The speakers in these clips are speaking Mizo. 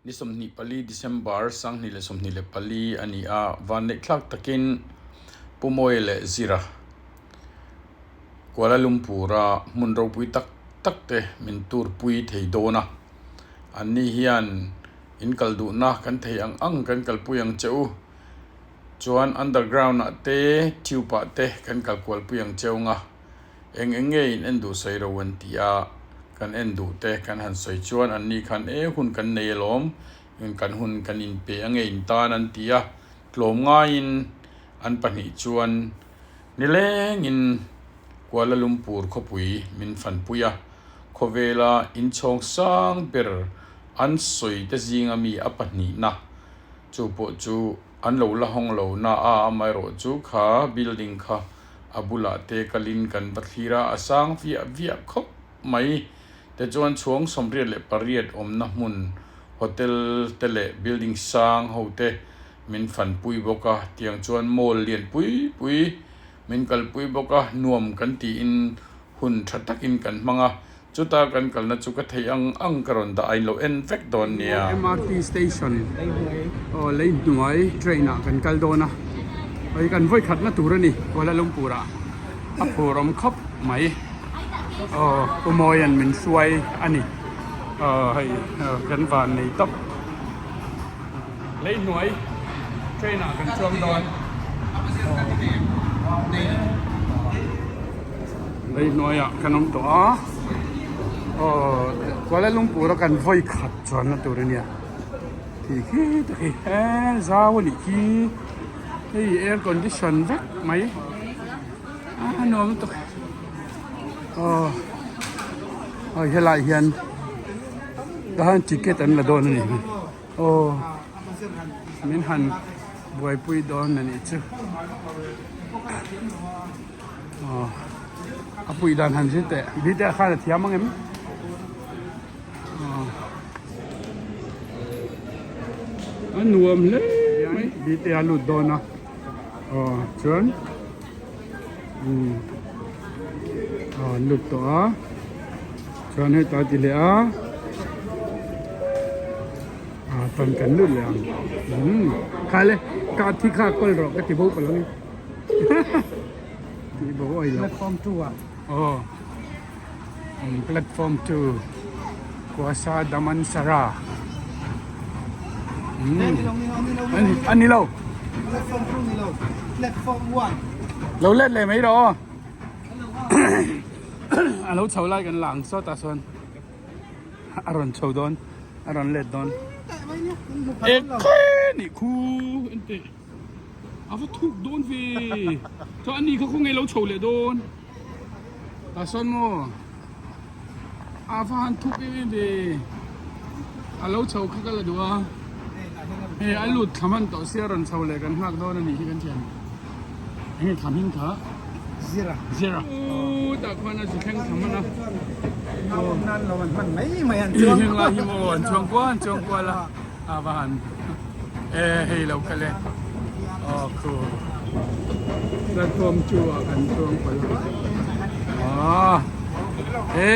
Ni 24 December 2024 a ni a, vanneihthlak takin Pu Mawia leh Zira Kuala Lumpur-a hmun ropui tak tak te min turpui thei dawn a. Anni hian in kal duhna kan thei ang ang kan kalpui ang che u. Chuan underground-ah te tube-ah te kan kalkualpui ang cheu nga. Eng eng nge in en duh sawi ro an ti a, kan en duh te kan han sawi chuan an ni khan e hun kan nei alawm, kan hun kan in pe ange in tan an ti a, tlawm ngaiin an pahnih chuan nilengin Kuala Lumpur khawpui min fanpui a, khawvela inchhawng sang ber an sawi te zinga mi a pahnihna chu pawh chu an lo la hawng lo na a, amaherawhchu kha building kha A bulah te kalin kan va thlir a, a sang viah viah khawp mai. Tichuan chhuang 88 awmna hmun hotel te leh building sang ho te min fanpui bawk a, tiang chuan mall lian pui pui min kalpui bawk a, nuam kan tiin hun tha takin kan hmang a. Chuta kan kalna chu ka thei ang ang ka rawn dah a, in lo en vek dawn nia. MRT station aw lei hnuai train ah kan kal dawn a, hei kan vawi khatna tur a ni Kuala Lumpur ah a phur awm khawp mai aw Pu Mawia'n min hruai a ni aw hei kan van nei tawp. Lei hnuai train ah kan chuang dawn. Lei hnuai ah kan awm tawh a. Aw Kuala Lumpur a kan vawi khat chuan na tur ania. Khi khi te khi e zau a nih khi. Hei air condition vek mai. A nuam lutuk. Aw aw helai hian tahan ticket an la dawn a ni. Aw min han buaipui dawn a nih chu aw a puih dan han zir teh bite a khan a thiam ang em aw a nuam hle mai bite a lut dawn a aw chuan umm aw an lut tawh a chuan heta a ti leh a ah tan kan lut leh ang umm kha le card hi kha kawl rawh ka ti bo palh ang e tih bo a ilo Platform 2 ah aw umm platform 2 Kuasa Damansara umm a ni lo Platform 2 ni lo platform 1 lo let leh mai rawh aw a lo chho lai kan la ang sawtah sawn a rawn chho dawn a rawn let dawn e khawi nih khu enteh a va thuk dawn ve chuan ani kha khawnge lo chho leh dawn tah sawn maw a va han thuk em em ve a lo chho kha ka la duh a hei a lut thla hman tawh sia a rawn chho leh kan nghak dawn a nih hi kan thian enge thla hming kha. Zira. Zira. U tah khuan a zu thleng thla hman a. Nau nan lo an hman mai mai an chuang. Heng lai hi maw an chuang kual an chuang kual a. A va han e hei lo kal e. Aw khu. Platform 2 ah kan chuang palh a. Ah. E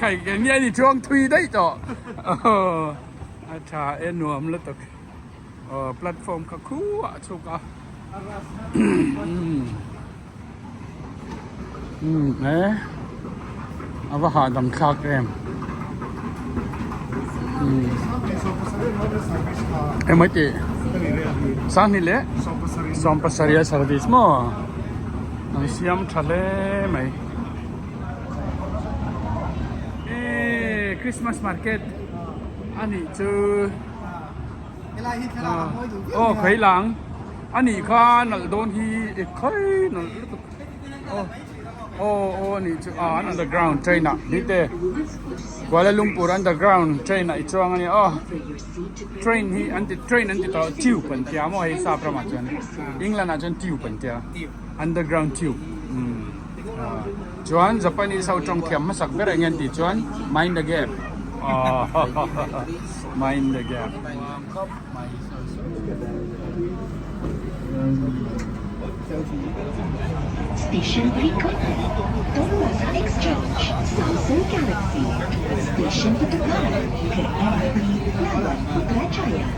khai ke ni ani chuang thui daih tawh. A tha e nuam lutuk. Aw platform kha khu ah a chhuk a umm e a va hahdam thlak em umm emaw tih sanghnih leh sawmpasarih a service maw an siam tha hle mai e christmas market a nih chu. Aw khawi lang a nih kha nalh dawn hi e khawi nalh lutuk aw aw aw a nih chu ah an underground train ah ni te Kuala Lumpur underground train ah i chuang a nia aw train hi an ti train an ti tawh tube an tia maw hei sap ramah chuan England ah chuan tube an tia underground tube umm Chuan Japanese ho tawng thiam hmasak ber eng an tih chuan mind the gap mind the gap. Station berikutnya, Tun Razak Exchange, Samsung Galaxy. Stesen bertukar ke MRT Plaza. Putrajaya.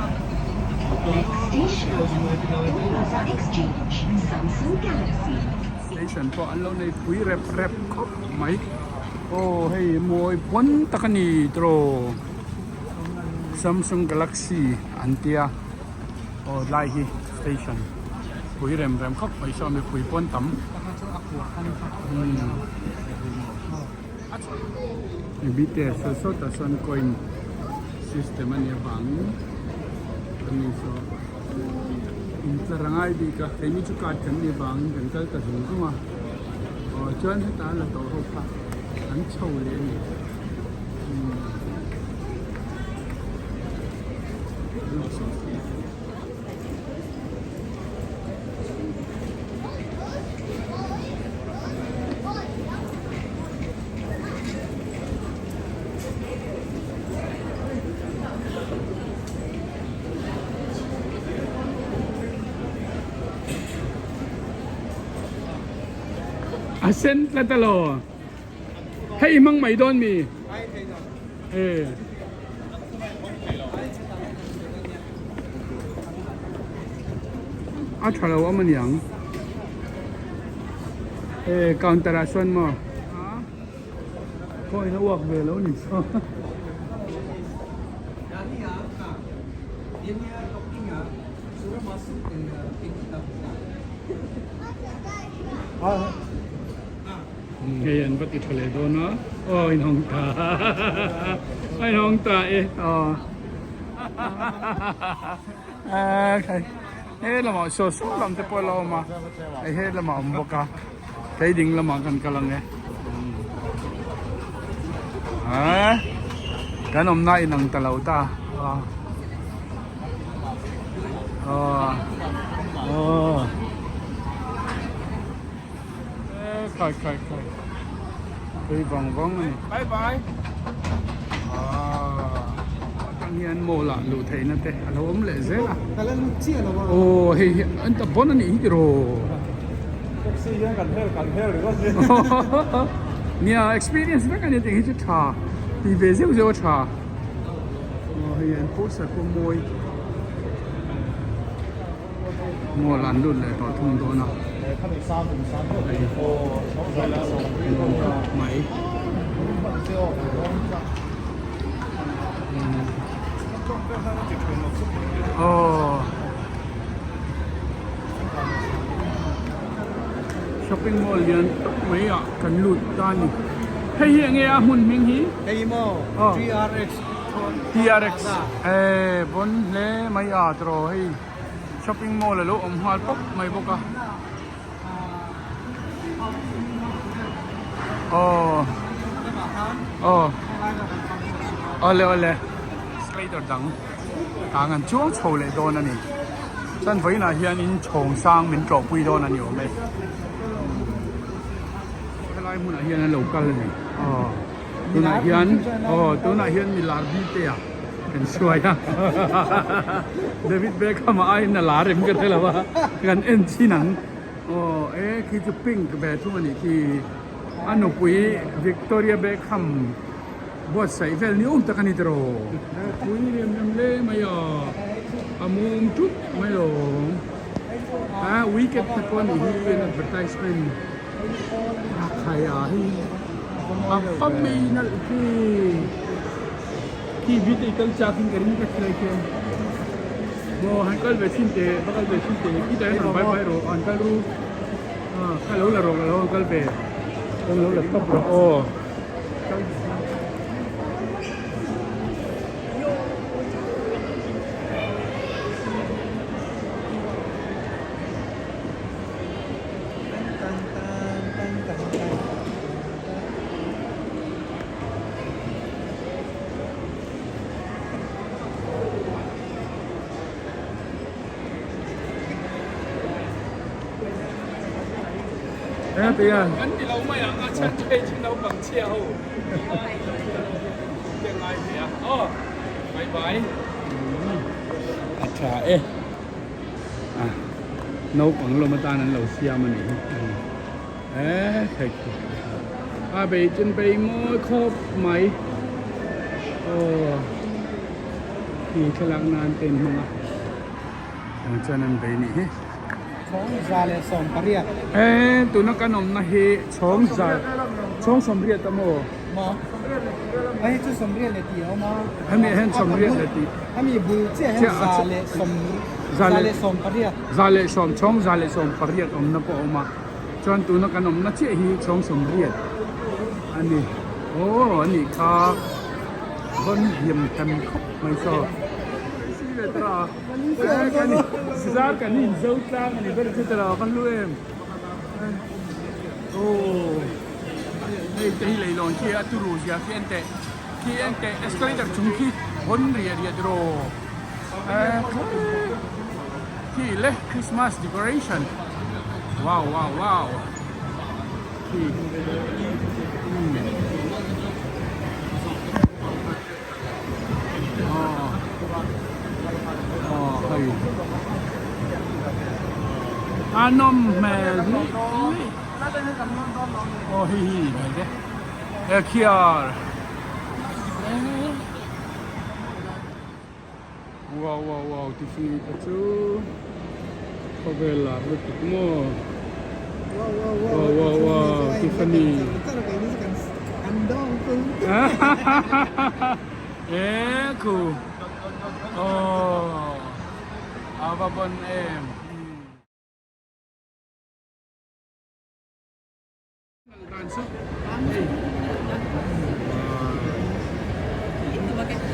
Next station, Tun Razak Exchange, Samsung Galaxy. Station pawh an lo nei pui rep rep khawp mai. Aw hei mawi pawn tak a ni tiraw Samsung Galaxy an tia aw tlai hi station pui rem rem khawp mai saw mipui pawn tam. Bite saw sawtah sawn coin system a nih avangin ani saw intlar a ngai bik a keini chu card kan nih avangin kan kal ta zung zung a aw chuan heta la tawh ho kha an chho leh a ni umm. A sen tlat alo. Hei hmang mai dawn mi? E. A tha lo awm aniang. E counter ah sawn maw? Khawiin a uak ve lo ni chu. Hei an va ti tha leh dawn a, aw in hawng ta a in hawng ta e aw he lamah saw saw lam te pawh a la awm a hei he lamah a awm bawk a kei ding lamah kan kal ang e kan awmna inang ta lo ta aw aw. Khai khai khai phei vang vang a ni bye bye atang hian mall ah luh theihna te a lo awm leh zel a ka la lut chiah lo a aw hei hi an ta bon a nih hi tiraw taxi hian kan hel kan hel ringawt zia nia experience vek a ni tih hi chu tha tih ve zeuh zeuh a tha aw hei an poster pawh mawi. Mall an lut leh tawh thung dawn a mai aw shopping mall lian tak mai ah kan lut ta a ni hei hi enge a hmun hming hi hei maw TRX. TRX eh vawn hle mai a tiraw hei shopping mall alo awm nghal pawp mai bawk a aw aw awle awle slider dang tah an chuang chho leh dawn a ni chuan vawiinah hianin chhawng sang min tlawhpui dawn a ni awm e helai hmunah hian an lo kal a ni aw. Tunah hian aw tunah hian mi lar bik te a kan hruai a David Beckham a aiin a lar em ka hre lo a kan en chin ang aw e khi chu pink ve thung a nih khi a nupui Victoria Beckham buatsaih vel ni awm tak a ni tiraw pui rem rem hle mai a a mum tup mai lawm a wicket te pawh a nih hi an advertisement. A khai a hi a fa mai nalh khi khi vi te kal chak in ka ring ka thlai khian maw han kal ve thin teh va kal ve thin teh khi tlai an bai bai rawh an kal ru a kha lo la rawh ka lo kal ve kan lo la tawp rawh aw. Kan ti lo mai ang a chhan chu hei chu naupang chhia ho te ngai ve a aw bye bye a tha e. a naupang lawm atan an lo siam a nih hi eee thei a bei chen bei mawi khawp mai aw. Khi thlalak nan te in hmang a. Tiang chuan an bei nih hi. Chhawng 180. E tuna kan awmna hi chhawng za chhawng 80 a maw? Maw? Hei chu 80 leh tih a awm a. Hemi ah hian 80 leh tih. Hemi bul chiah hian 180. 110 chhawng 180 awmna pawh a awm a. Chuan tuna kan awmna chiah hi chhawng 80 a ni. Aw a nih kha rawn hiam tam khawp mai saw. Zar kan in zo tlang a ni ber chu tiraw ka hlu em. Aw hei te hi leilawn khi a turu zia khi en teh khi en teh escalator chung khi hawn riah riah tiraw khi le Christmas decoration wow wow wow khi umm aw aw hei a nawm hmel hnih hnih aw hei hi ni hmel te he khiar wow wow wow Tiffany te chu khawvel lar lutuk maw wow wow wow Tiffany e khu aw a va bon em.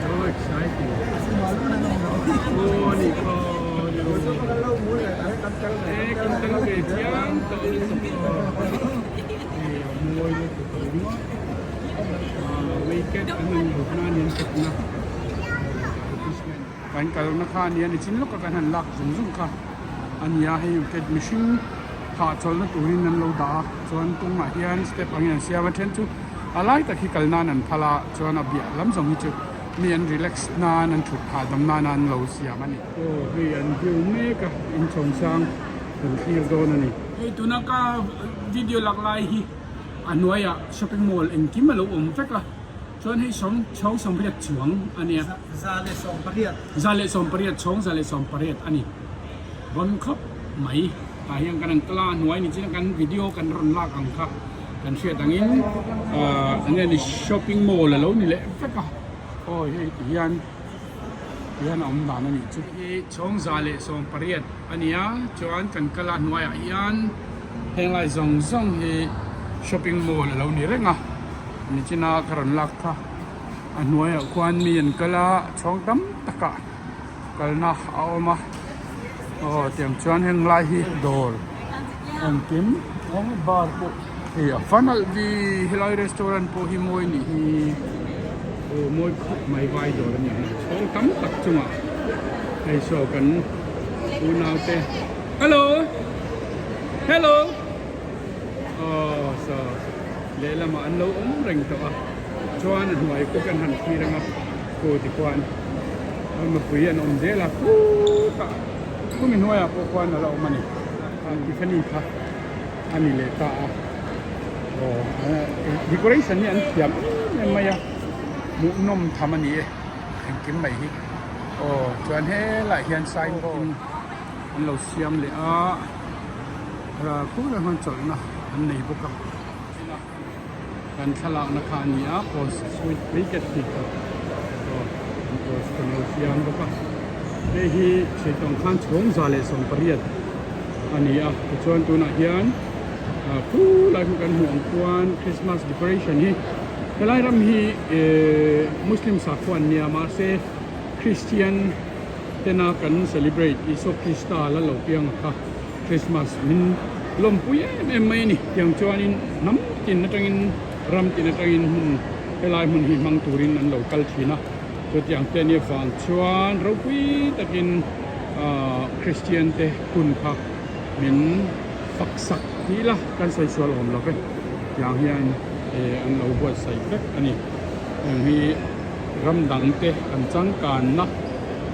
So exciting. Oh, ni ko. Eh, kan tel ve chiang tawh lutuk aw. Hei a mawi lutuk ringawt. Wicket an han lut na aniang chakna. Kan kalna kha ania nichin lawka kan han lak zung zung kha ania hei wicket mihring hahchawlhna turin an lo dah a chuan kawngah hian step angin an siam a then chu a lai tak hi kal nan an phal a chuan a biah lam zawng hi chu mi an relax nan an thut hahdam nan a an lo siam a ni. Aw hei an view mek a inchhawng sang kan thlir dawn a ni. Hei tuna ka video lak lai hi a hnuaiah shopping mall engkim a lo awm vek a chuan hei sawm chhawng 80 chuang a nia. 180. 180 chhawng 180 a ni. Rawn khawp mai tah hian kan han kal a hnuai ni chin a kan video kan rawn lak ang kha kan hriat angin ahh enge ni shopping mall a lo ni leh vek a aw hei ti hian ti hian a awm dan a nih chu. Hei chhawng 180 a ni a chuan kan kal a hnuaiah hian heng lai zawng zawng hi shopping mall a lo ni reng a nichina ka rawn lak kha a hnuaiah khuan mi an kal a chhawng tam takah. Kalna a awm a aw tiang chuan heng lai hi dawr engkim bar pawh hei a fa nalh vi helai restaurant pawh hi mawi nih hi aw mawi khawp mai vai dawr a ni ang chhawng tam tak chungah hei saw kan unau te hello hello aw saw lehlamah an lo awm reng tawh a chuan a hnuai pawh kan han thlir ang a khu tikhuan mipui an awm zel a khutah khumi hnuaiah pawh khuan a la awm a ni Tiffany kha a ni leh ta a aw decoration hi an thiam em em mai a hmuhnawm tham a ni e engkim mai hi aw chuan helaiah hian signboard an lo siam leh a khulaiah khuan chawlhna an nei bawk a. Kan thlalakna kha a ni a post sweet cricket tih kha aw an post kan lo siam bawk a hei hi Seitlawng khan chhawng 180 a ni a tichuan tunah hian ah khu lai khu kan hmuh ang khuan Christmas decoration hi helai ram hi ehh Muslim sakhua an nia mahse Christian tena kan celebrate Isua Krista la lo piang a kha. Christmas min lawmpui em em mai a ni. Tiang chuanin hnam tin atangin ram tin atangin hmun helai hmun hi hmang turin an lo kal thin a. Chutiang te nia vang chuan ropui takin ahh Christian te hun kha min fak sak tih ila kan sawi sual awm lo ve. Tiang hian eh an lo buatsaih vek a ni. Heng hi ram dang te an changkanna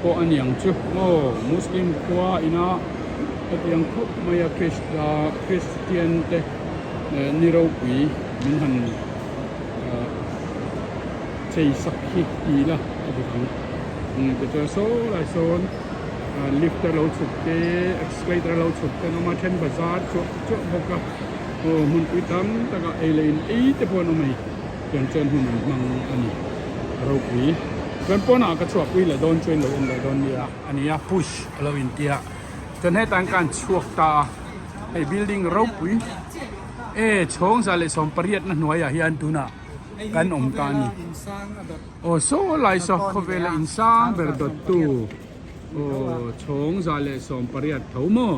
pawh a niang chu maw Muslim khua ina. Hetiang khawp maia Kristian te ni ropui min han chei sak hi ti ila a dik ang. Tichuan saw lai sawn lift a lo chhuk te escalator a lo chhuk te an awm a then bazar chuah chuah bawk a aw hmunpui tam takah ei leh in ei te pawh an awm a ni tiang chuan hun an hmang a ni a ropui chuan pawnah ka chhuahpui leh dawn chuan lo en leh dawn nia a ni a push a lo intia chuan hetah hian ka han chhuak ta a hei building ropui e chhawng za leh sawm pariat na hnuaiah hian tunah kan awm ta a ni. Aw saw lai saw khawvela in sang ber dawttu aw chhawng 180 tho maw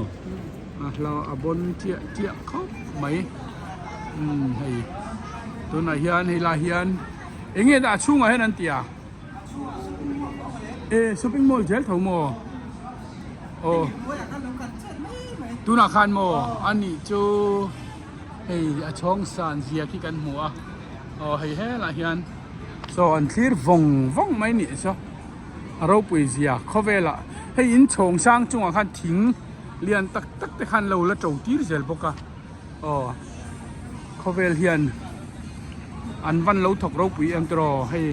a hla a bawn chiah chiah khawp mai umm hei tunah hian hei lai hian eng nge dah a chhungah hian an ti a e shopping mall zel tho maw aw tunah khan maw a nih chu hei a chhawng san zia khi kan hmu a. Aw hei helah hian saw an thlir vawng vawng mai nih saw a ropui zia khawvelah hei in chhawng sang chungah khan thing lian tak tak te khan lo la to tir zel bawk a aw khawvel hian an van lo thawk ropui em tiraw hei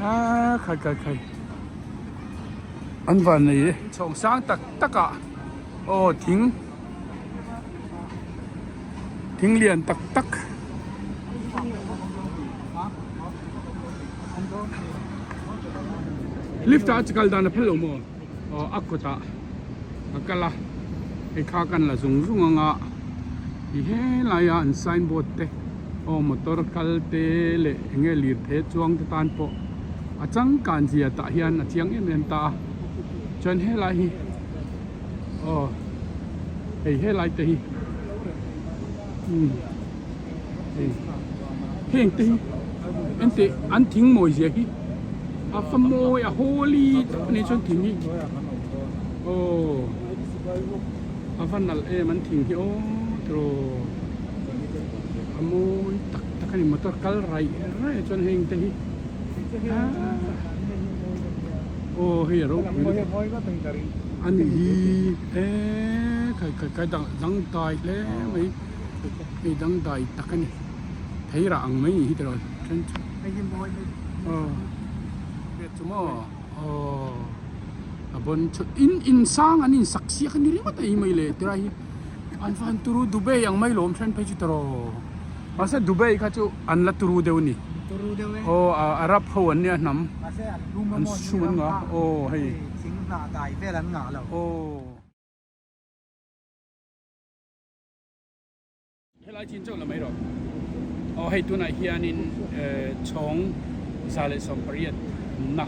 aaa khai khai khai an van nei chhawng sang tak tak ah aw thing. Thing lian tak tak lift ah a kal dan a phel lo maw aw a kawt ah a kal a hei kha kan la zung zung ang a ti helai a an sign board te aw motor kal te leh eng nge lirthei chuang te tan pawh a changkan zia tah hian a chiang em em ta a chuan helai hi. Aw hei helai te hi umm hei heng te hi engteh an thing mawi zia hi a fa mawi a hawli tak a ni chuan thing hi aw a va nalh em an thing hi aw tiraw a mawi tak tak a ni motor kal raih raih chuan heng te hi aaa. Aw hei a ropui lutuk a nih hi eee khai khai khai dang dangdai hle mai hei dangdai tak a ni thei rah ang mai nih hi tiraw then chu aw hriat chu maw aw a bawn chu in in sang an in sak siak a ni ringawt a ni mai le tilai hi an van turu Dubai ang mai lawm then phei chu tiraw mahse Dubai kha chu an la turu deuh a ni. Aw Arab ho an nia hnam an sum an ngah aw hei thing hnah dai vel an ngah lo aw helai chin chauh la mai rawh aw hei tunah hianin chhawng 180 na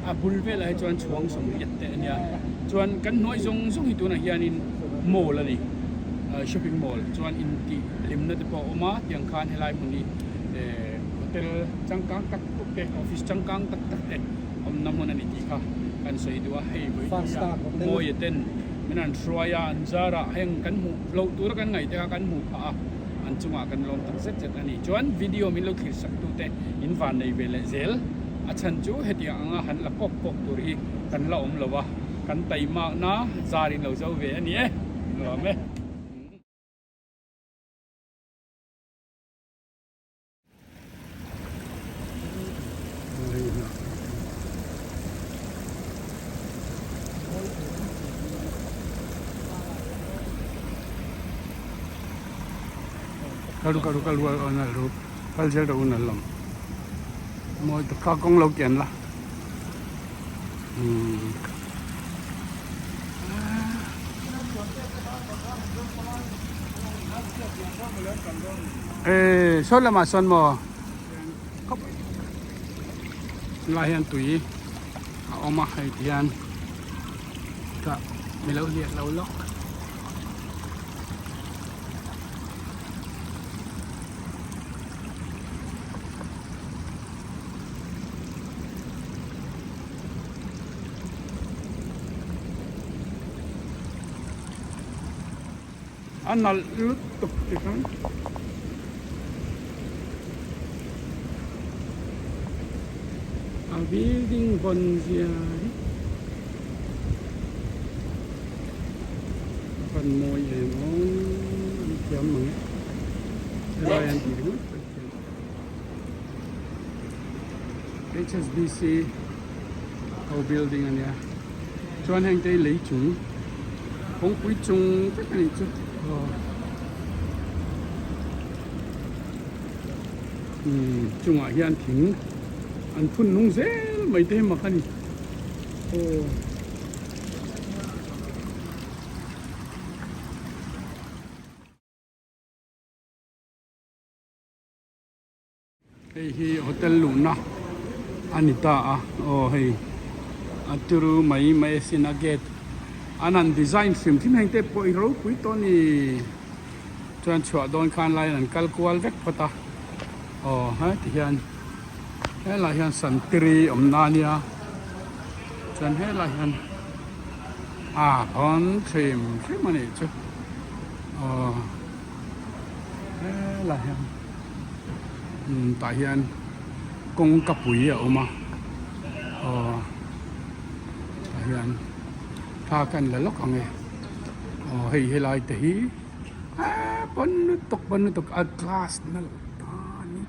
a bul velah hi chuan chhawng 80 te a nia chuan kan hnuai zawng zawng hi tunah hianin mall a ni shopping mall chuan intih hlimna te pawh a awm a tiang khan helai hmun hi. eh hotel changkang tak tak te office changkang tak tak te awmna hmun a ni tih kha kan sawi duh a hei vawiin mawi ten min han hruai a an zar ah heng kan hmuh loh tura kan ngaih te kha kan hmuh phah a an chungah kan lawm tak zet zet a ni chuan video min lo thlir sak tu te in van nei ve leh zel a chhan chu hetiang anga han la kawk kawk tur hi kan la awm lo a kan taimakna zar in lo zo ve a ni e nuam e. Kalu kalu kalu kalu kal zel rawh u nal lam mawi tak kha kawng lo kian la umm. Eee saw lamah sawn maw lai hian tui a awm a hei ti hian tah mi lo hliah lo lawk. A nalh lutuk ti khan. A building vawn zia hi a van mawi em aw an thiam mang e helai an tih ringawt pawh hi thiam. H_S_B_C. Ho building a nia chuan heng te hi lei chung kawngpui chung vek a nih chu aw umm chungah hian thing an phun nung zel mai te hi mak a ni aw. Hei hi hotel luhna a ni ta a aw hei a turu mai mai asin a gate an han design hrim hrim heng te pawh i ropui tawh a ni chuan chhuah dawn khan laiin an kal kual vek phawt a aw heti hian helaiah hian santiri awmna a nia chuan helaiah hian a hawn hrim hrim a nih chu aw helaiah hian. Umm tah hian kawngka pui a awm a aw tah hian thla ka en la lawk ang e aw hei helai te hi eee pawn lutuk pawn lutuk a glass nalh ta a ni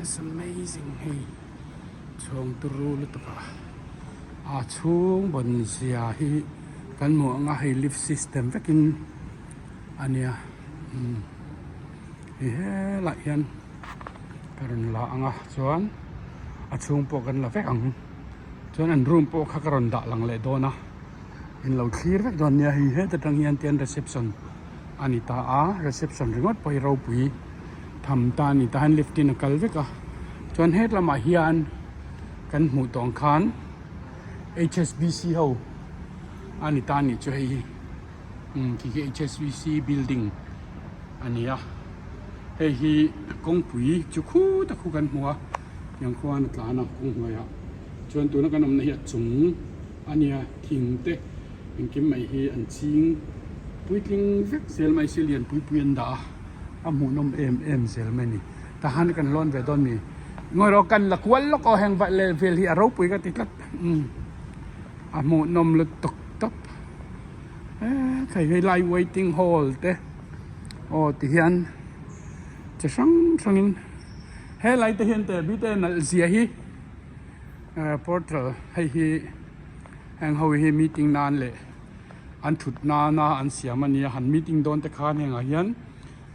it's amazing hei chhawng turu lutuk a a chhung bawn zia hi kan hmuh ang a hei lift system vekin a nia umm. Hei helaiah hian ka rawn la ang a chuan a chhung pawh kan la vek ang chuan an room pawh kha ka rawn dah lang leh dawn a in lo thlir vek dawn nia hei heta tang hian tian reception a ni ta a reception ringawt pawh hi ropui tham ta a ni tah hian lift in a kal vek a chuan het lamah hian kan hmuh tawh ang khan H_S_B_C ho a ni ta a nih chu hei hi. Umm khi khi H_S_B_C building a ni a hei hi kawngpui chu khut a khu kan hmu a tiang khuan a tlan a kawng hnuaiah chuan tuna kan awmna hi a chung a nia thing te engkim mai hi an ching puitling vek zel mai se lian pui pui an dah a a hmuhnawm em em zel mai a ni tahan kan lawn ve dawn mi ngawi rawh kan la kual lawk aw heng vah leh vel hi a ropui ka ti tlat umm a hmuhnawm lutuk tawp. Eee hei helai waiting hall te aw ti hian chi hrang hrangin helai te hian teh bik te nalh zia hi eh portal hei hi heng ho hi meeting nan leh an thut nana an siam a nia han meeting dawn te khan hengah hian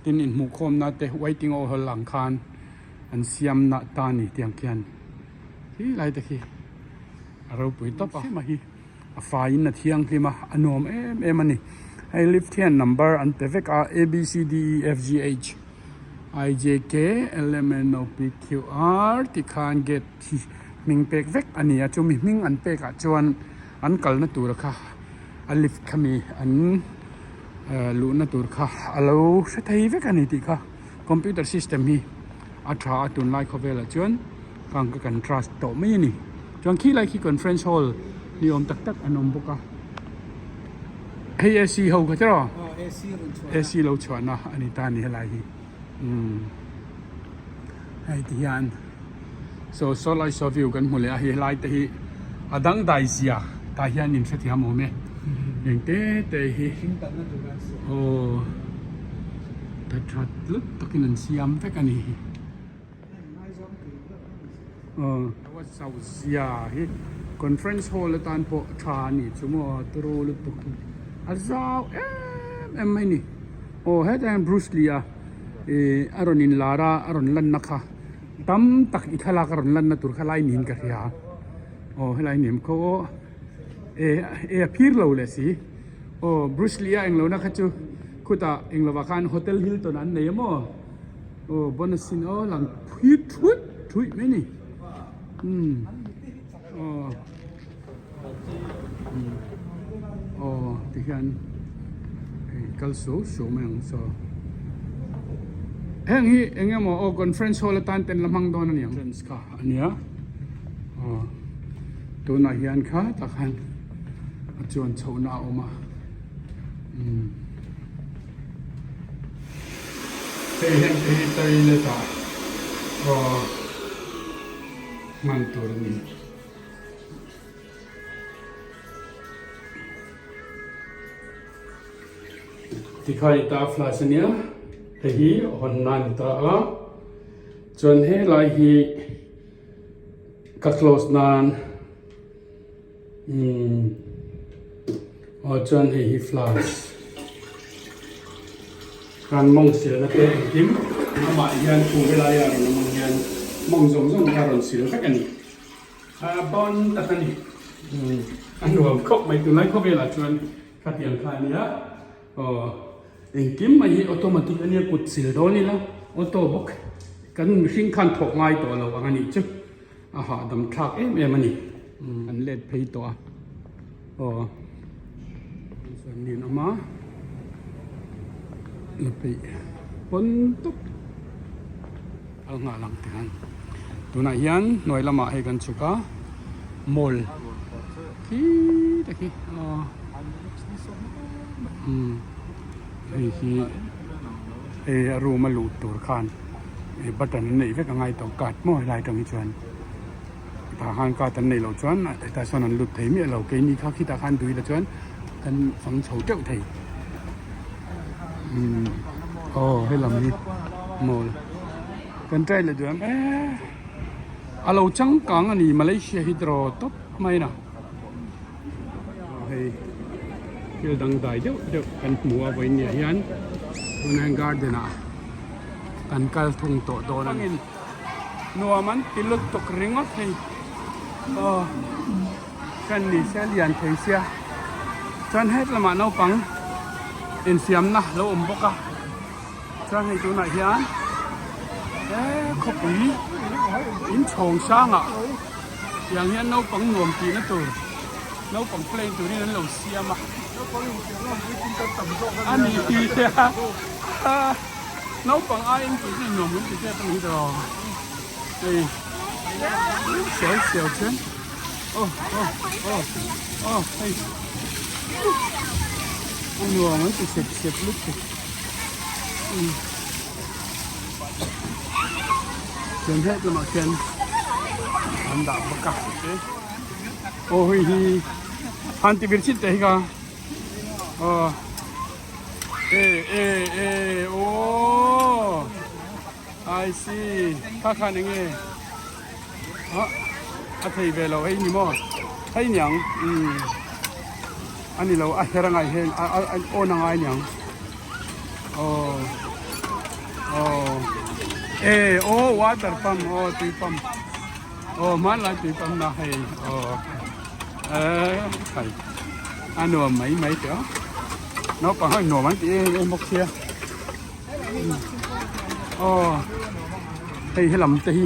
tin inhmuhkhawm na te waiting hall ang khan an siam na ta a ni tiang khian khi lai te khi a ropui tawp a hi. A faiin a thianghlim a, a nuam em em a ni. Hei lift hian number an pe vek a, A B C D E F G H I J K L M N O P Q R tih khan gate hi hming pek vek a ni a, chumi hming an pek ah chuan an kalna tur kha a lift kha mi an luhna tur kha a lo hre thei vek a ni tih kha computer system hi a tha a tunlai khawvelah chuan. Kang ka kan trust tawh mai a ni. Chuan khi lai khi conference hall ni awm tak tak an awm bawk a. Hei AC ho kha tiraw? Aw AC rawn chhuahna. AC lo chhuahna a ni ta a ni helai hi. Umm hei ti hian so saw lai saw view kan hmu leh a hei helai te hi a dangdai zia tah hian in hrethiam awm e. Eng te te hi. Thing kalna tur an siam. Aw tha that lut takin an siam vek a ni. Zia hi conference hall atan pawh tha a nih chu maw turu lutuk hi a zau em em mai a ni aw hetah hian Bruce Lee a ih a rawn in lar a a rawn lan na kha tam tak i thlalak a rawn lan na tur kha lai niin ka hria aw helai ni awm kho aw eh eh a phir lo leh si aw Bruce Lee a englo na kha chu khutah englovah khan hotel Hilton an nei a maw. Aw bonus in aw lang phui thuih thuih mai ni umm aw aw ti hian hei kal suau suau mai ang saw heng hi eng emaw aw conference hall atan ten la hmang dawn a ni ang entrance kha a nia aw tunah hian kha tak khan a chuan chhohna a awm a umm. Hei heng te hi toilet ah aw hman tur a ni. Tikhan i ta flash a nia hei hi hawn na a ni ta a chuan helai hi ka close nan. Umm aw chuan hei hi flask kan mawng silna te engkim amah hian thu helai a rawn awm ang hian mawng zawng zawng kha a rawn sil vek a ni a bawn tak a ni umm a nuam khawp mai tunlai khawvelah chuan khatiang kha a nia aw engkim mai hi automatic a nia kut sil dawn ila auto bawk kan mihring khan thawk ngai tawh lo ang a nih chu. A hahdam thlak em em a ni. An let phei tawh a. Aw. Chuan ni an awm a. La peih pawn tawp. Kal nghal ang tikhan. Tunah hian hnuai lamah hei kan chhuk a. Mall. Khi te khi. Aw. Umm. Hei hi hei a room a luh tur khan. Ih button an neih vek a ngai tawh card maw helai atang hi chuan tah khan card an neih loh chuan hetah sawn an lut thei miah lo keini kha khitah khan duhila chuan kan fang chho teuh thei umm aw helam hi mall kan try leh duh em eee a lo changkang a ni Malaysia hi tiraw tawp mai na hei thil dangdai deuh deuh kan hmu a vawiin ah hian tunah hian garden ah. Kan kal thung tawh dawn a ni. Nuam an ti lutuk ringawt hei. Aw kan ni sia lian thei sia. Chuan het lamah naupang infiamna lo awm bawk a. Chuan hei tunah hian he khawpui inchhawng sangah tiang hian naupang nuam tihna tur naupang play turin an lo siam a. A ni a. Naupang aiin tih chu nuam kan ti tep a ni tawh hei siau siau chuan aw aw aw aw hei a nuam an ti sep sep lutuk chuan het lamah khian an dah bawk a aw hei hi han ti vir chhin teh hi ka aw. E e e oh I see kha khan enge a a thei ve lo hei ni maw hei niang umm a ni lo a her angai hian a a awn angai niang aw aw e aw water pump aw tui pump aw hmanlai tui pump na hei aw e khai a nuam mai mai teh a naupang ho in nuam an ti em em bawk sia aw hei helam te hi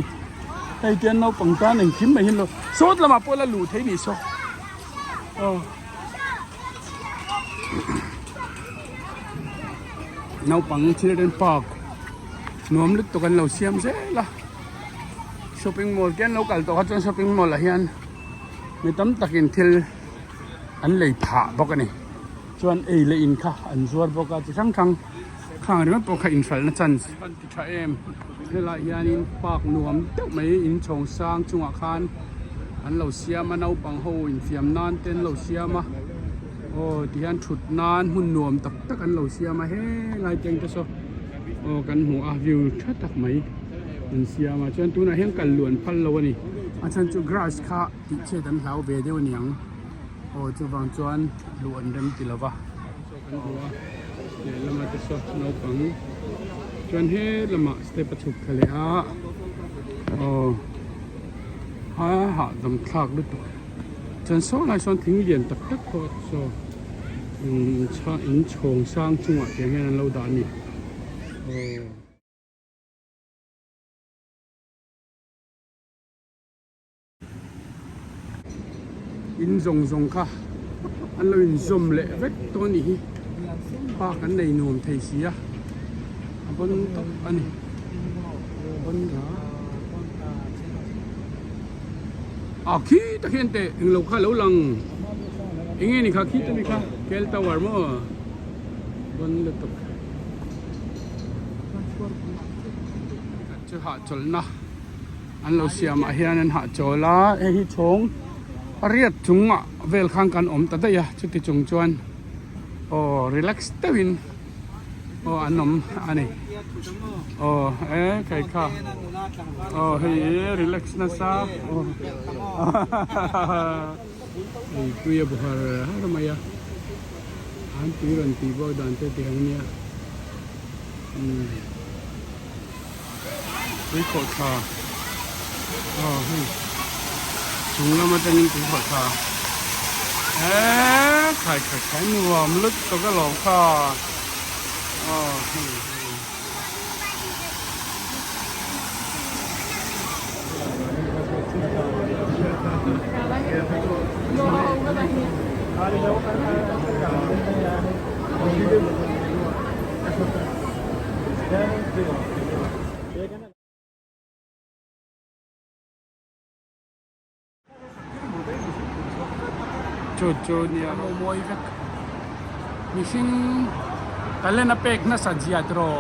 hei tian naupang tan engkim mai hi an lo sawt lamah pawh la luh theih ni saw aw naupang children park nuam lutuk an lo siam zel a shopping mall te an lo kal tawh kha chuan shopping mall ah hian mi tam takin thil an lei phah bawk a ni chuan ei leh in kha an zuar bawk a chi hrang hrang khang ringawt pawh kha inhralhna chance an ti tha em helaiah hianin park nuam deuh mai inchhawng sang chungah khan an lo siam a naupang ho infiam nan te an lo siam a aw tihian thut nan hmun nuam tak tak an lo siam a helai te ang te saw aw kan hmu a view tha tak mai an siam a chuan tunah hian kal luan phal lo a ni a chhan chu grass kha tih chhiat an hlau ve deuh a niang aw chuvang chuan luh an rem ti lova saw kan hmu a lehlam ah te saw naupang chuan he lamah step a chhuk thla leh a aw a hahdam thlak lutuk chuan saw lai sawn thing lian tak tak pawh saw umm inchhawng sang chungah tiang hian an lo dah a ni aw. In zawng zawng kha an lo inzawm leh vek tawh a nih hi park an nei nuam thei si a a bawn tawp a ni bawn a khi tak hian teh englo kha alo lang eng nge ni kha khi ta ni kha K L tower maw bawn lutuk chu hahchawlhna. An lo siamah hian an hahchawl a hei hi chhawng pariat chungah vel khan kan awm ta daih a chuti chung chuan aw relax deuhin aw an awm a ni aw e kai kha aw hei relax nasa aw. Hei tui a bu har har mai a, an tui rawn tih bawk dan te tih ang nia umm tui khawh thla aw hei chung lam atangin tui khawh thla eee khai khai khai nuam lutuk alawm kha aw hei hei. Chu chu nia lo mawi vek mihring talent a pek nasa zia tiraw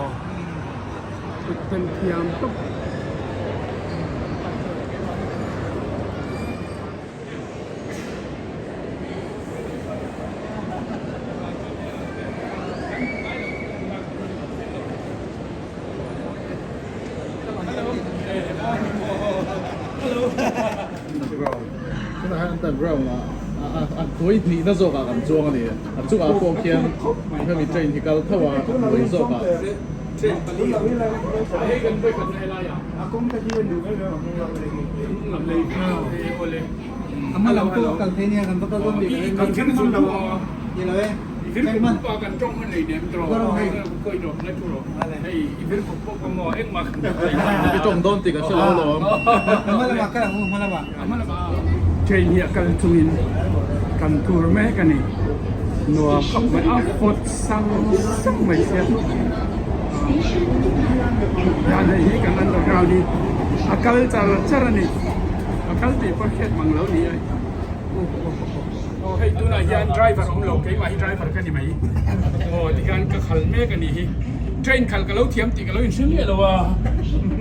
kut them thiam tawp. Tunah hian underground ah a hnuai hnihna zawkah kan chuang a ni. A chungah pawh khian hemi train hi kal tho a hnuai zawkah. I tawng dawn tih ka hre lo alawm. Train hi a kal chungin kan tur mek a ni. Nuam khawp mai a vawt sang sang mai sia. Hian hei hi kan underground hi a kal char char a ni. A kal tih pawh hriat mang lo ni a. Aw hei tunah hian driver awm lo keimah hi driver ka ni mai aw tikhian ka khal mek a nih hi train khalh ka lo thiam tih ka lo inhre miah lo a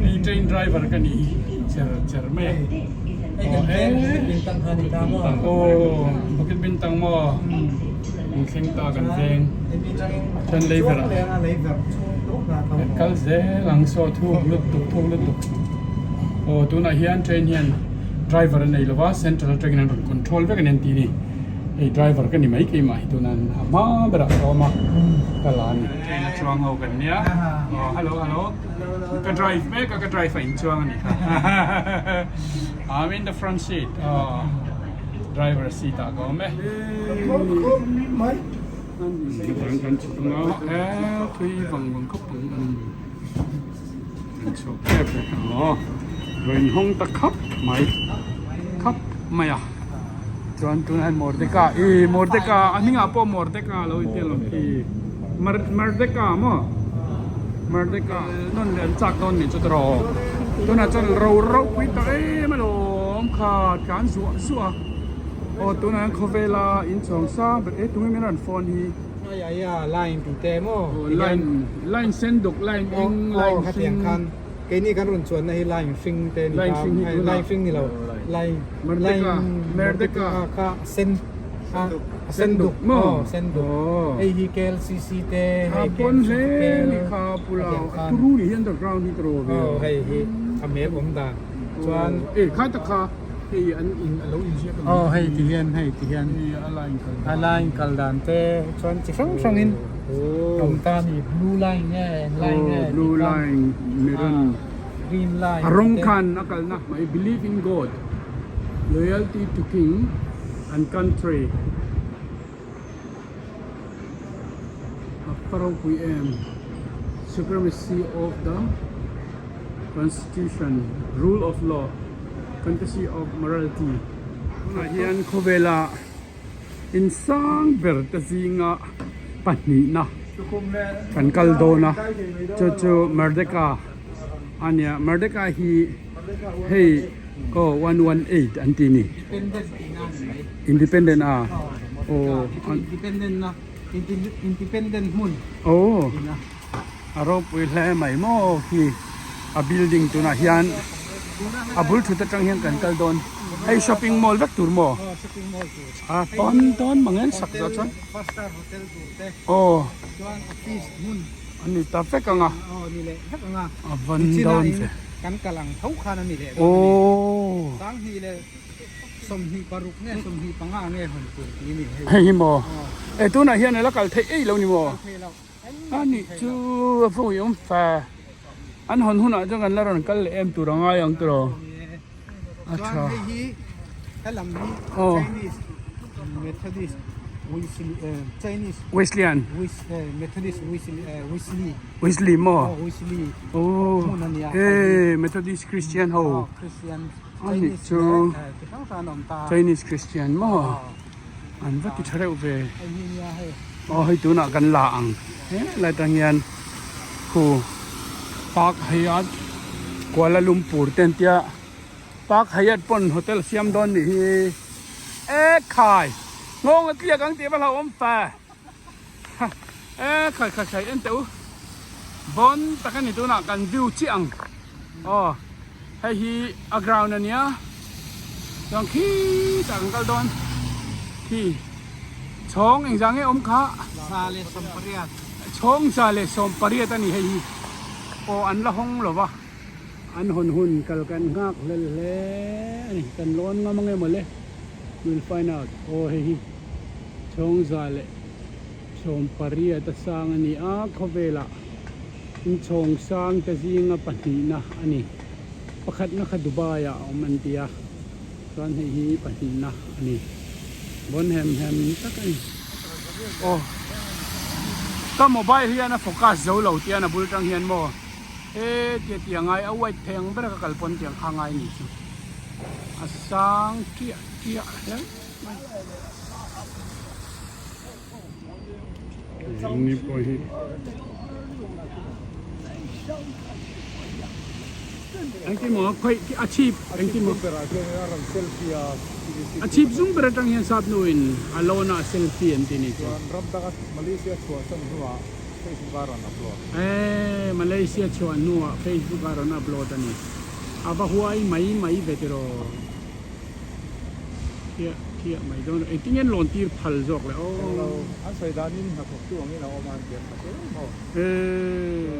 hei train driver ka nih hi cher cher mai a aw he aw bukit bintang maw in thleng ta kan veng chuan leiver ah kan kal zel ang saw thuk lutuk thuk lutuk aw tunah hian train hian. Driver a nei lova central atangin an rawn control vek a ni an tih ni. Hei driver ka ni mai keimah hi tuna a hma berah ka awm a ka la a ni. Train a chuang ho kan nia aw hello hello ka drive mek a ka drive a inchuang a ni kha I'm in the front seat aw driver seat ah ka awm e. Kan chhuk ang a e thui vang vang khawp ang a ni. An chhuak tep e aw rawn hawng ta khap mai khap mai a chuan tunah hian Mordeka ih Mordeka a hmingah pawh Mordeka lo inti alawm khi Mar Mardeka maw Mardeka nawn leh an chak dawn nih chu tawh rawh tunah chuan ro ropui ta em alawm kha tlan zuah zuah a aw tunah hian khawvela inchhawng sang ber e tunge min rawn phone hi. Ai ai a line tih te maw line line sen duk line eng line hring khan keini kan rawn chuanna hi line hring te ni line hring hi line hring ni lo line merdeka merdeka kha sen a sen duk maw sen duk hei hi KLCC te hei pawn hle ni kha pulao a turu ni hi underground hi tro ve hei hi a map awm dan chuan e khai tak kha Hei an in a lo inziak a ni. Aw hei ti hian hei ti hian hei a line kal dan a line kal dan te chuan chi hrang hrang in awm ta a ni blue line nge eng line nge aw blue line miran green line a rawng khan a kalna mai believe in God loyalty to king and country a va ropui em supremacy of the constitution rule of law fantasy of morality tunah hian khawvela in sang ber te zinga pahnihna kan kal dawn a chu chu Merdeka a nia Merdeka hi hei aw 118 an ti a ni. Independent a aw Independent na Independent hmun aw a ropui hle mai maw khi a building tunah hian a bul thut atang hian kan kal dawn hei shopping mall vek tur maw a tawn tawn mang en sak zawh chuan aw ani ta vek ang a a van dawn ve kan kal ang tho khan ani leh aw. 26 nge 25 nge hawn tur tih a ni hei. Hei hi maw? E tunah hian a la kal theih ei lo ni maw? Kal thei lo. A nih chu a vawi awm fa. An hawn hunah chuan kan la rawn kal leh em tur a ngai ang tiraw? A tha. Chuan hei hi helam hi Chinese Methodist Wesley Chinese Wesleyan Methodist Wesley Wesley maw? Wesley Oh hmun a nia. E Methodist Christian ho. Christian A nih chu chi hrang hrang an awm ta. Chinese Christian maw? An va ti tha reuh ve. Hei hi nia hei. Aw hei tunah kan la ang he lai tang hian khu Park Hyatt Kuala Lumpur te an tia Park Hyatt pawn hotel siam dawn nih hi e khai nghawng a tliak ang tih va hlauhawm fa e khai khai khai en teh u bawn tak a ni tunah kan view chiah ang aw hei hi a ground a nia chuan khitah kan kal dawn khi chhawng engzah nge awm kha chhawng 180 a ni hei hi aw an la hawng lo va an hawn hun kal kan nghak hlel hle a ni kan lawn ngam ange mawle we'll find out aw hei hi chhawng 180 a sang a ni a khawvelah Inchhawng sang te zinga pahnihna a ni. Pakhatna kha Dubai ah a awm an ti a, chuan hei hi pahnihna a ni. Bawn hem hem tak a ni. Aw ka mobile hian a focus zo lo tian a bul tang hian maw he tia tia ngai a white thei ang ber a ka kal pawn tiang kha ngai ni chu a sang chiah chiah hle mai. Ni pawh hi engtin maw khawi a chhip engtin maw a chhip zum ber atang hian sap nu in a lawn a selfie an ti ni chu e Malaysia chhuah hnuah Facebook a rawn upload a ni a va huai mai mai ve tiraw. Khiah khiah mai dawn a, engtin nge an lawn tir phal zawk le aw. Englo, an sawi danin hnathawk tu angin a awm a an pian kha chu maw.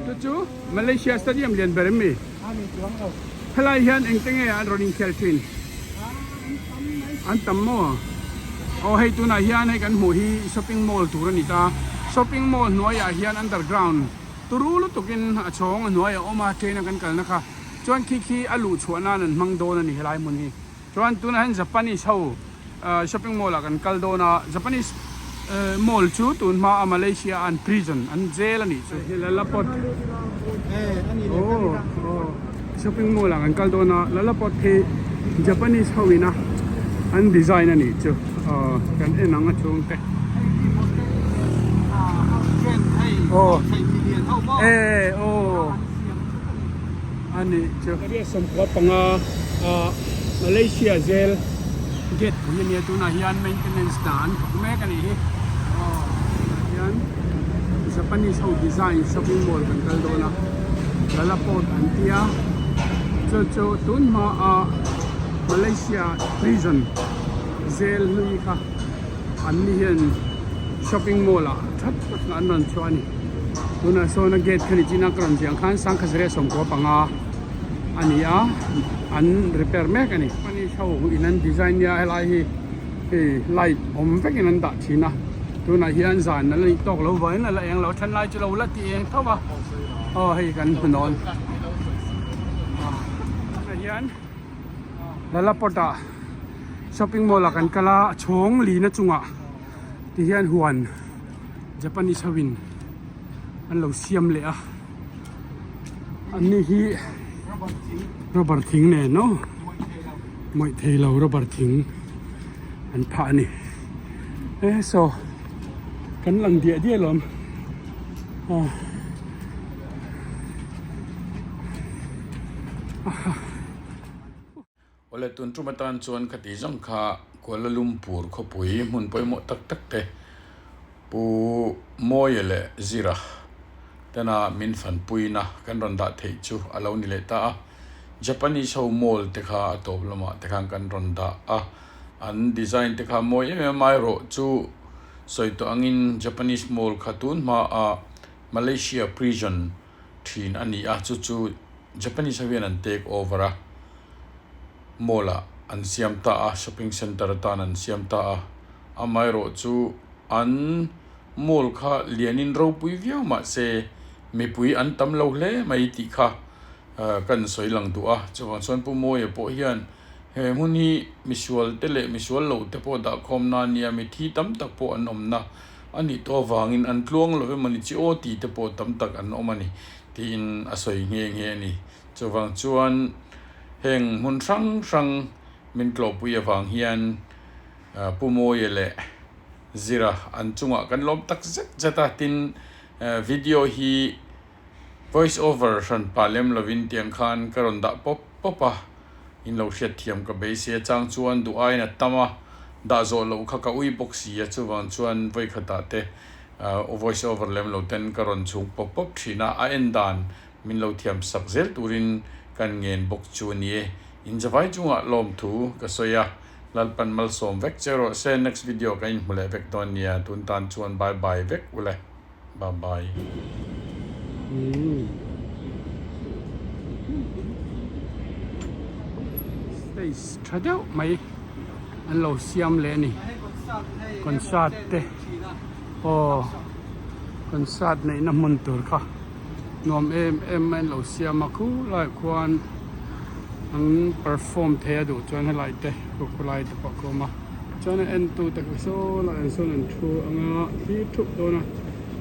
Chu chu Malaysia stadium lian ber em mi? A ni chuang lo. Helai hian engte nge an rawn inkhel thin? An tam maw? Aw hei tunah hian hei kan hmuh hi shopping mall tur a ni ta. Shopping mall hnuaiah hian underground turu lutukin a chhawng a hnuai a awm a, train a kan kalna kha. Chuan khi khi a luh chhuah nan an hmang dawn a ni helai hmun hi. Chuan tunah hian Japanese ho shopping mall ah kan kal dawn a, Japanese mall chu tun hma a Malaysia an prison an jail a nih chu. Hei Lalapot shopping mall ah kan kal dawn a, Lalapot hi Japanese ho ina an design a nih chu kan en ang a chhung te. Aw e aw. A nih chu. Area 15 ah Malaysia zel gate pui a nia tunah hian maintenance hna an thawk mek a nih hi. Aw tunah hian Japanese ho design shopping mall kan kal dawn a Lalaport an tia chu chu tun hma ah Malaysia prison zel hlui kha an ni hian shopping mall ah that tak an rawn chhuah a ni. Tunah sawn a gate kha ni chin a ka rawn ziah ang khan 1995 a ni a an repair mek a ni. Spanish ho in an design nia helai hi hei light awm vekin an dah thin a tunah hian zan a la nih tawk lo vangin a la eng lo a then lai chu lo la ti eng tho a aw hei kan hmu nawn tunah hian Lalaport ah shopping mall ah kan kal a chhawng lina chungah tihian huan. Japanese ho in an lo siam leh a an ni hi rubber thing nen no mawih thei lo rubber thing an phah a ni e saw kan lang diah diah alawm aw Awle tun tum atan chuan khati zawng kha Kuala Lumpur khawpui hmun pawimawh tak tak te Pu Mawia leh Zira tena min fanpuina kan rawn dah theih chu a lo ni leh ta a. Japanese ho mall te kha a tawp lamah te khan kan rawn dah a, an design te kha mawi em em amaherawh chu sawi tawh angin Japanese mall kha tun hmaa Malaysia prison thin a ni a, chu chu Japanese ho hian an take over a, mall ah. an siam ta a shopping centre atan an siam ta a amaherawh chu an mall kha lianin ropui viau mahse mipui an tam lo hle mai tih kha kan sawi lang duh a chuvang chuan Pu Mawia pawh hian he hmun hi misual te leh misual lo te pawh dah khawm na ania mithi tam tak pawh an awm na a nih tawh avangin an tluang lo emaw ni chi aw tih te pawh tam tak an awm a ni tiin a sawi nghe nghe a ni. Chuvang chuan heng hmun hrang hrang min tlawhpui avang hian Pu Mawia leh Zira an chungah kan lawm tak zet zet a, tin video hi voice over hran pah lem lovin tiang khan ka rawn dah pawp pawp a, in lo hriat thiam ka beisei a chang chuan duh aiin a tam a, dah zawh loh kha ka ui bawk si a, chuvang chuan vawikhatah te voice over lem lo ten ka rawn chhung pawp pawp thin a, a en dan Min lo thiam sak zel turin kan ngen bawk chu a ni e. In zavai chungah lawmthu ka sawi a, Lalpan malsawm vek che rawh se. Next video kan inhmu leh vek dawn nia, tun tan chuan bye bye vek ule. Bye bye. Stage tha deuh mai an lo siam leh a ni. Concert te aw concert neihna hmun tur kha. Nuam em em mai an lo siam a khulaiah khuan an perform thei a duh chuan helai te khu khulai te pawh ka awm a chuan a en tu te kha saw laiah sawn an thu anga thlir thup dawn a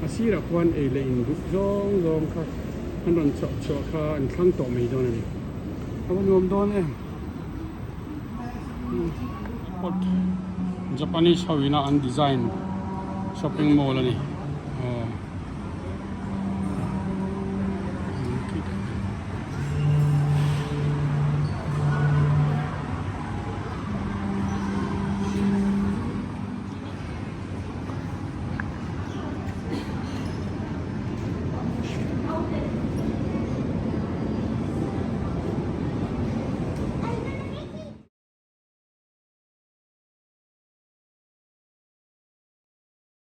a sirah khuan ei leh in duh zawng zawng kha an rawn chawh chhuah kha an thlang tawh mai dawn a ni a va nuam dawn em airport Japanese ho ina an design shopping mall a ni aw.